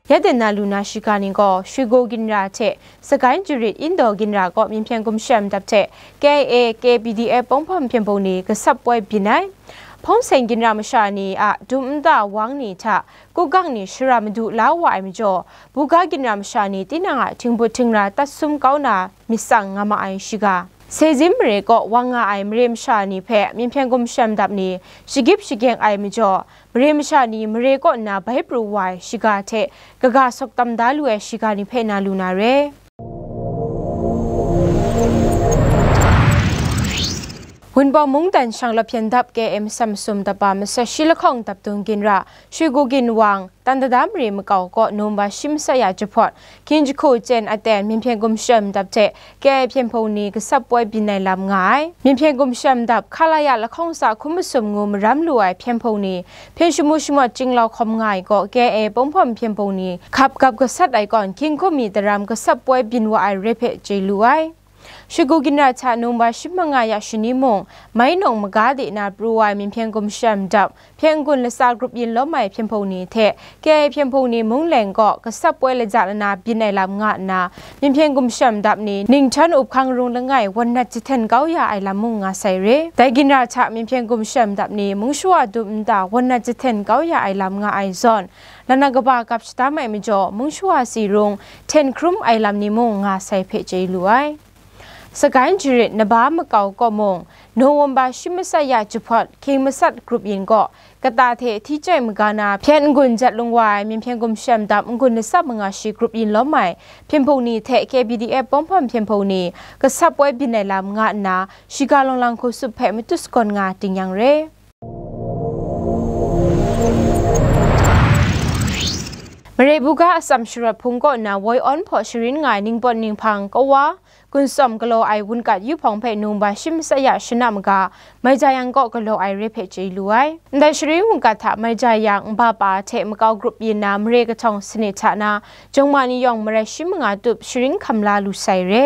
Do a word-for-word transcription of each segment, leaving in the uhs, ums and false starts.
Ya de na lu na shiga ni gaw, Shwigo ginra hte Sagaing Jarit Indaw ginra kaw Myinhpyen Gumshem dap hte K I A, K P D F Ponghpawm hpyen hpung ni gasap poi byin ai. Hpawng Seng ginra masha ni a dum nta wang ni hta, kukgang ni shara madu la wa ai majaw, buga ginra masha ni tinang a htingbut htingra tat sum kau na myit tsang nga ma ai shiga. Sezin mare kaw wang nga ai mare masha ni hpe Myinhpyen Gumshem dap ni shagyip shagyeng ai majaw, mare masha ni mare kaw nna bai pru wa ai shiga hte kaga sawk tam da lu ai shiga ni hpe na lu na re. Wunpawng mungdan shanglawt hpyen dap K M sam sum dap a masat shi lahkawng dap dung ginra, Shwigo ginwang, Tan dada mare makau kaw Nowemba shi masat ya jahpawt, hkying jahku chyen aten Myinhpyen Gumshem dap hte K I A hpyen hpung ni gasap poi byin ai lam nga ai. Myinhpyen Gumshem dap Khalaya lahkawng sa hkun masum ngu maram lu ai hpyen hpung ni, hpyen shamu shamawt chyinglau hkawm nga ai kaw K I A Ponghpawm hpyen hpung ni hkap gap gasat ai kawn, hkying hkum mi daram gasap poi byin wa ai re hpe chye lu ai. Shwigo ginra hta Nowemba shi manga ya shani mung, mai nawng maga de na pru wa ai Myinhpyen Gumshem dap, hpyen gun latsa grup yin lawm ai hpyen hpung ni hte K I A hpyen hpung ni mung leng kaw gasap poi laja lana byin ai lam nga nna, Myinhpyen Gumshem dap ni Ninghtawng Up hkang rung langai wan nat jahten kau ya ai lam mung nga sai re. Dai ginra hta Myinhpyen Gumshem dap ni mung shawa dum nta wan nat jahten kau ya ai lam nga ai zawn, lana kaba gap shadam ai majaw, mung shawa si rung hten hkrum ai lam ni mung nga sai hpe chye lu ai. Sagaing Jarit Naba makau kaw mung, Nowemba shi masat ya jahpawt, hkying masat grup yin kaw, kata hte hti chyai maga na, hpyen n-gun jat lung wa ai Myinhpyen Gumshem dap n-gun latsa manga shi grup yin lawm ai hpyen hpung ni hte K P D F Ponghpawm hpyen hpung ni gasap poi byin ai lam nga nna, shiga lawng lang hku sup hpe matut sagawn nga ting yang re. Mare buga atsam sharawt hpung kaw nna woi awn hpaw sharin nga ai ningpawt ninghpang kawa, gun tsawm galaw ai wunkat yu hpawng hpe Nowemba shi masat ya shana maga, Maija Yang kaw galaw ai re hpe chye lu ai. Ndai sharin wunkat hta Maija Yang, nba pa hte makau grup yin na mare kahtawng sanit hta na, jawng ma ni yawng marai shi manga tup sharin hkam la lu sai re.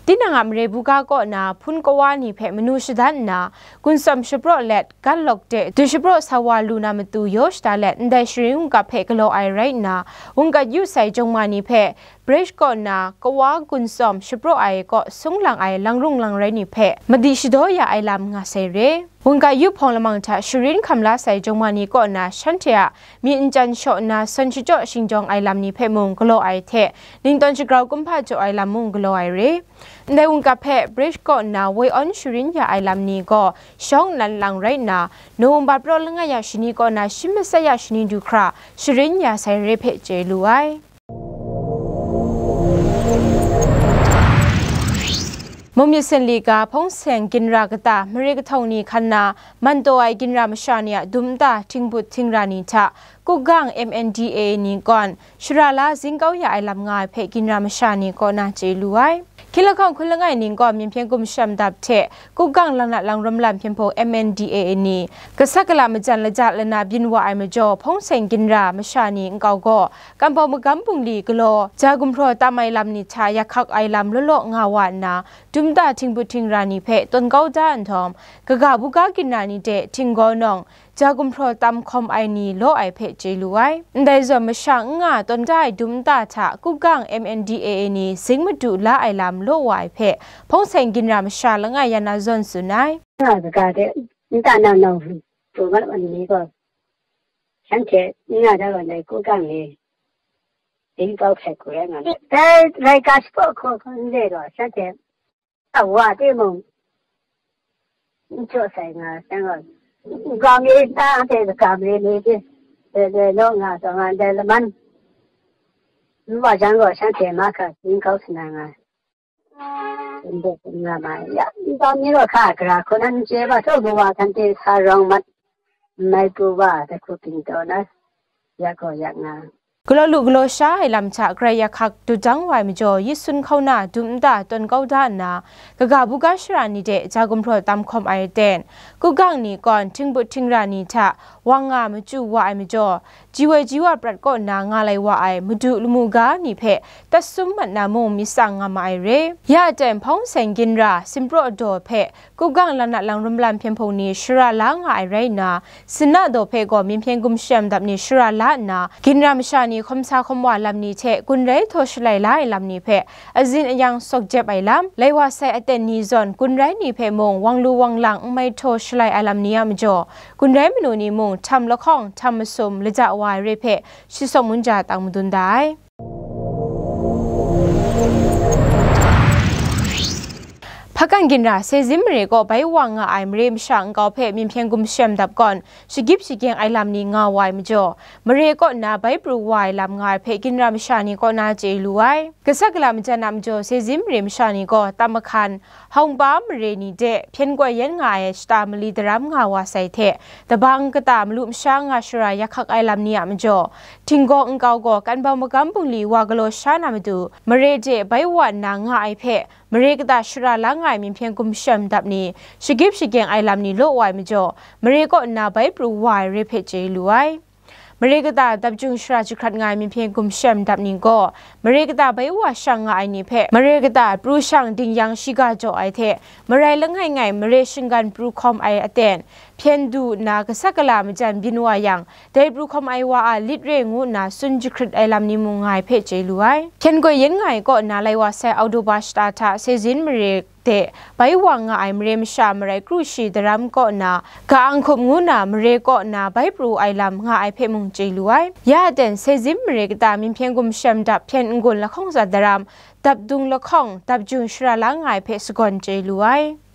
Tinang a mare buga kaw na hpun kawa ni hpe manu shadan nna, gun tsawm shapraw let, gat lawk de, du shapraw sa wa lu na matu yaw shada let, ndai sharin wunkat hpe galaw ai rai nna, wunkat yu sai jawng ma ni hpe, British kaw na kawa gun tsawm shapraw ai kaw sung lang ai lang rung lang rai ni hpe madi shadaw ya ai lam nga sai re. Wunkat yu hpawng lamang hta sharin hkam la sai jawng ma ni kaw na shanhte a myi nchyan shaw nna sawn shachyaw shingjawng ai lam ni hpe mung galaw ai hte, ningtawn shagrau kumhpa jaw ai lam mung galaw ai re. Ndai wunkat hpe British kaw na woi awn sharin ya ai lam ni gaw shawng nnan lang rai nna, Nowemba praw langai ya shani kaw na shi masat ya shani du hkra sharin ya sai re hpe chye lu ai. Mumyit Senli ga Hpawng Seng ginra kata mare kahtawng ni hkan na man taw ai ginra masha ni a dum nta htingbut htingra ni hta, kukgang M N D A A ni kawn shara la zing kau ya ai lam nga ai hpe ginra masha ni kaw na chye lu ai. Hkying lahkawng hkun langai ning kaw Myinhpyen Gumshem dap hte kukgang lang nat lang rawm lam hpyen hpung M N D A A ni, gasat gala majan laja lana byin wa ai majaw, Hpawng Seng ginra masha ni nkau gaw, Kampau magam bungli galaw, ja gumhpraw tam ai lam ni hta yak hkak ai lam law law nga wa nna, dum nta htingbut htingra ni hpe tawn kau da nhtawm, kaga buga ginra ni de htinggaw nawng, ja gumhpraw tam hkawm ai ni law ai hpe chye lu ai. Ndai zawn masha n nga tawn da ai dum nta hta kukgang M N D A A ni zing madu la ai lam law wa ai hpe Hpawng Seng ginra masha langai ya na zawn tsun ai. Nga kaga de nta nang nawng pru mat wa ni gaw, shanhte n nga da wa ndai kukgang ni ding kau hkrai hku rai nga myit. Dai laika shapraw hku n re gaw, shanhte a wa timung n jaw sai nga ai, seng gaw, nkau mi nta anhte kaga mare ni hte, de, de, law nga taw nga ndai laman, n wa jang gaw, shanhte mahkra ding kau sa na nga ai. N de n nga ma ai. Ya, nkau mi gaw hka gara hku nan n chye ai, ba, taw, kawa hkan hte sa rawng mat, n mai pru wa, dai hku ging taw na, yak gaw yak nga. Galaw lu galaw sha ai lam hta grai yak hkak dut dang wa ai majaw, yi sun hkau na dum nta tawn kau da nna, kaga buga shara ni de ja gumhpraw tam hkawm ai aten, kukgang ni kawn htingbut htingra ni hta wang nga machyu wa ai majaw, ji woi ji wa prat kaw nna nga lai wa ai madu lamu ga ni hpe tat sum mat na mung myit tsang nga ma ai re. Ya aten Hpawng Seng ginra Simpraw daw hpe Kugang lanat lang rum lam hpyen hpung ni shara la nga ai rai nna, Sinna daw hpe gaw myinhpyen gumshem dap ni shara la nna, ginra masha ni hkawm sa hkawm wa lam ni hte gun rai htaw shalai la ai lam ni hpe azin ayang sawk jep ai lam, lai wa sai aten ni zawn gun rai ni hpe mung wang lu wang lang n mai htaw shalai ai lam ni a majaw, gun rai manu ni mung htam lahkawng, htam masum, laja wa ai re hpe shi sawk mun ja tang madun da ai. Hpakan ginra Sezin mare kaw bai wa nga ai mare masha nkau hpe myinhpyen gumshem dap gawn, shagyip shagyeng ai lam ni nga wa ai majaw, mare kaw nna bai pru wa ai lam nga ai hpe ginra masha ni kaw na chye lu ai. Kasa kala majan a majaw Sezin mare masha ni gaw tam mahkan, hawngpa mare ni de hpyen koi yen nga ai shata mali daram nga wa sai hte, dabang kata malu masha nga shara yak hkak ai lam ni a majaw, htinggaw nkau gaw kanbau magam bungli wa galaw sha na matu, mare de bai wa nna nga ai hpe, mare kata shara la nga ai myinhpyen gumshem dap ni, shagyip shagyeng ai lam ni law wa ai majaw, mare kaw nna bai pru wa ai re hpe chye lu ai. Mare kata dap jung shara jahkrat nga ai myinhpyen gumshem dap ni gaw, mare kata bai wa shang nga ai ni hpe, mare kata pru shang dingyang shiga jaw ai hte, marai langai ngai mare shinggan pru hkawm ai aten, hpyen du nna kasa kala majan byin wa yang, dai pru hkawm ai wa a lit re ngu nna tsun jahkrit ai lam ni mung nga ai hpe chye lu ai. Hpyen koi yen nga ai kaw nna lai wa sai Oktoba shata hta Sezin mare de bai wa nga ai mare masha marai kru shi daram kaw nna, ka-ang hkup ngu na mare kaw nna bai pru ai lam nga ai hpe mung chye lu ai. Ya aten Sezin mare kata myinhpyen gumshem dap hpyen n-gun lahkawng za daram, dap dung lahkawng, dap jung shara la nga ai hpe sagawn chye lu ai.